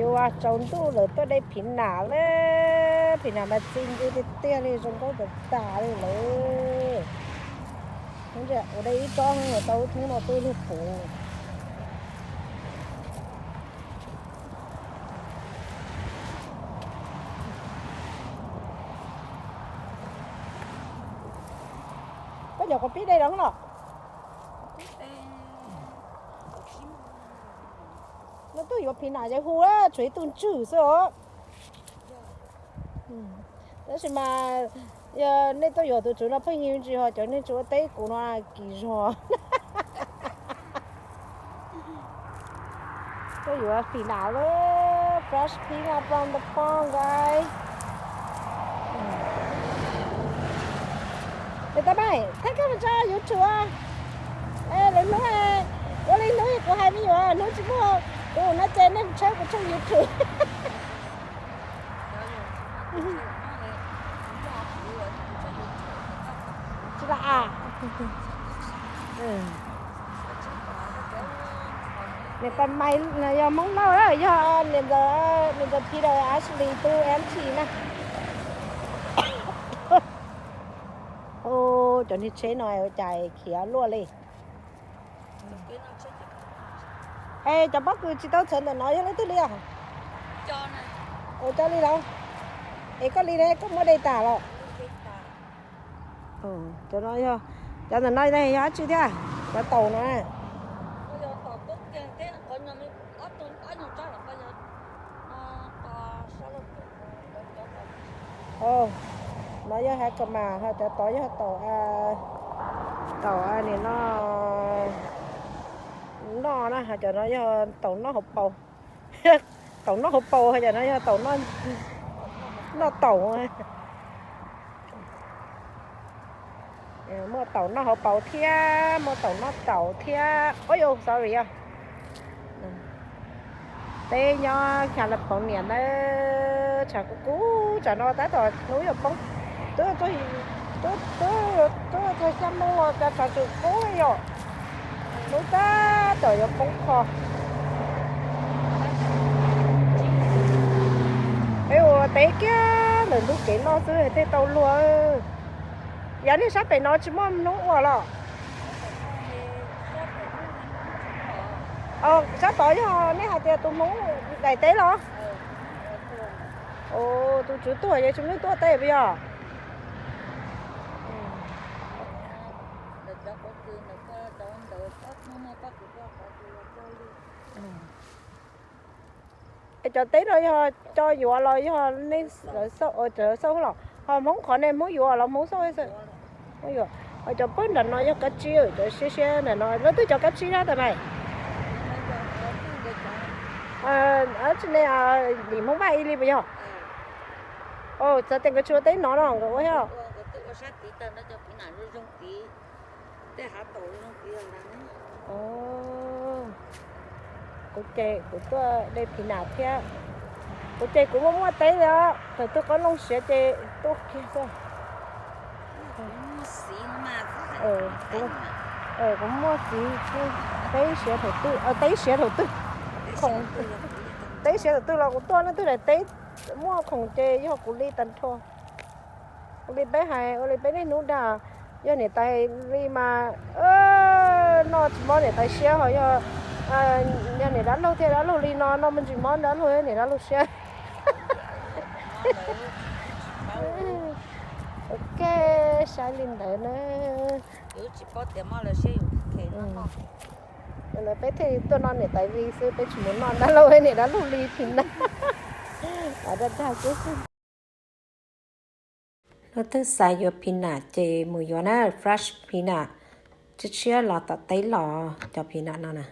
Yuav tsaus ntuj lawm tuaj de phim nam lawm, phim nam mas txi ncu tiag tiag li, zoo nkauj tas tas li lawm. Ua de ib tsob tau thoob no twb luag puv. Koj nyuam qhuav pib de los los? No tuaj yuav phim nam ces hu, tshuav ib tug ntswg xwb os. Tab sis mas yog nej tuaj yuav tus tswv no pheej yig ntsis ho cov neeg tsis ua teb kuv no kim zog. Tuaj yuav phim nam lawm, fresh peanut from the farm, guys. Tab meeg, thab koj mus tso YouTube. Lwm hnub, ua li hnub kuv hais me nyuam hnub tsis muaj kuv no ces nej mus tshawb kuv tshooj YouTube. Tsis la a. Nws pas mais yog Hmoob Lauj, yog niam ntxawm, niam ntxawm Peter Ashley tus auntie na. Cov niag tsheb no ua cas khiav luaj li. Es cov pob kws tsis tau txhawv ntawm no yog leej twg li os? Ua cov li los? Es koj li ne, koj muab de tas los? Cov no yog, cov ntawm no yog dab tsi thiab? Cov taum no. No yog hav ka mas, ho cov tod yog taum, taum nim no noj na, ho cov no yog taum noj hauv paus. Taum noj hauv paus, ho cov no yog taum noj taum. Muaj taum noj hauv paus thiab muaj taum noj taum thiab. Oj, sorry os. Peb nyob California ntawd tshav kub kub, tsam no tab tom hnub yuav poob. Twb txog xya moo los cas tshav tseem kub yom. Hnub tab tom yuav poob qho. Peb ua teb kiag ntawm ntug kev no xwb thiaj tau luag. Yav nej sab pem no tsis muaj hnub ua los? Sab tod yog nej hais tias tus Hmoob daim teb los? Tus tswv tuag ces tsis muaj neeg tuaj teb puas yog? Es cov teb no yog cov yuav los yog nej xauj los? Ho Hmoob qhov nej Hmoob yuav los Hmoob xauj? Hmoob yuav. Ho cov pawg nram no yog kab tsib, cov siab siab nram no leej twg cov kab tsib na tab meeg? Tsis ne, lim Hmoob Vaj ib li puas yog? Txawm tias nkawd tsis ua teb no no nkawd ua thiab. Kuv ces kuv tuaj de phim nam thiab. Kuv ces kuv muaj muaj teb li os, thaum twg qoob loo siav ces tuaj kiag xwb. Kuv muaj txiv, teb siav thaum twg, teb siav thaum twg, khoom, teb siav thaum twg los kuv tuaj, leej twg daim teb muaj khoom ces yog kuv li tag nrho. Ua li peb hais, ua li peb niaj hnub dag, yog niam tais li mas noj tsis mob niam tais siab, ho yog, yog niam dab laug thiab dab laug li no noj me ntsis mob dab laug niam dab laug siab. Ok, saib li ntawd na. Ntawd peb thiaj li tuaj noj niam tais li xwb, peb tsis mus noj dab laug niam dab laug li phim nam. Los dag xwb. Leej twg xav yuav phim nam ces mus yuav na, fresh phim nam, tshiab tshiab los tom teb los cov phim nam no na.